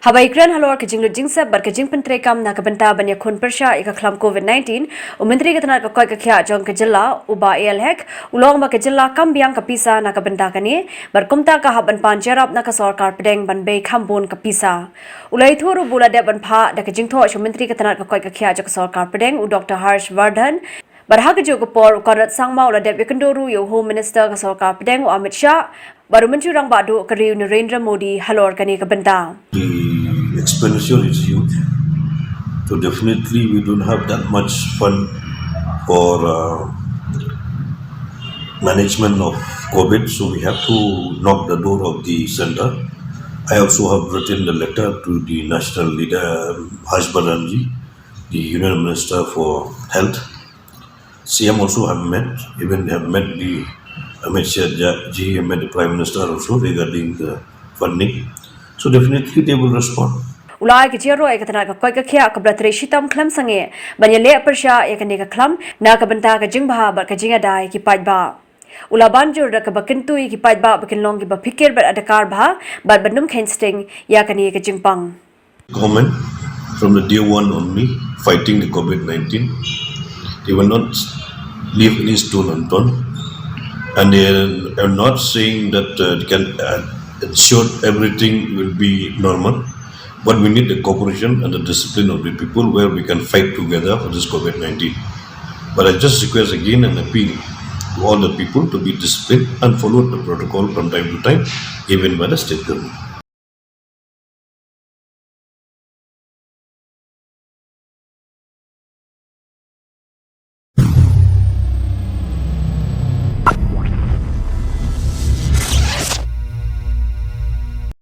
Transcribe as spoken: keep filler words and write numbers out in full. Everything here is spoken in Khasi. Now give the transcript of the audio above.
Haba ïakren halor ka jinglut jingsep bad ka jingpyntreikam na ka bynta ban ïakhun pyrshah ïa ka khlam COVID nineteen, u Myntri ka tnad ka koit ka khiah jong ka jylla, u Bah A L Hek, u la ong ba ka jylla kam biang ka pisa na ka bynta kane, bad kumta ka hap ban pan jyrap na ka sorkar pdeng ban bei kham bun ka pisa. U la ïathuh ruh ba u la dep ban phah da ka jingthoh sha u Myntri ka tnad ka koit ka khiah jong ka sorkar pdeng, u Doctor Harsh Vardhan, bad ha kajuh ka por u Conrad Sangma u la dep ïakynduh ruh ïa u Home Minister ka sorkar pdeng, u Amit Shah, bad u Myntri Rangbah Duh ka ri, u Narendra Modi, halor kane ka bynta. The expenditure is huge. So definitely we don't have that much fund for uh, management of COVID. So we have to knock the door of the center. I also have written the letter to the national leader, Harsh Vardhan ji, the Union Minister for Health. C M also have met, even have met the Amit Shah ji, have met the Prime Minister also regarding the funding. So definitely they will respond. U la ai ka jingïaroh ïa ka tnad ka koit ka khiah kaba la trei shitom khlem sangeh ban ïaleh pyrshah ïa kane ka khlam na ka bynta ka jingbha bad ka jingïada ïa ki paidbah. U la ban jur da kaba kyntu ïa ki paidbah ba kin long kiba phikir bad adkar bha bad ban ym kheiñ sting ïa kane ka jingpang. Government from the day one only fighting the COVID nineteen. They will not leave any stone unturned. And they are not saying that uh, they can uh, ensure everything will be normal. But we need the cooperation and the discipline of the people where we can fight together for this COVID nineteen. But I just request again and appeal to all the people to be disciplined and follow the protocol from time to time, even by the state government.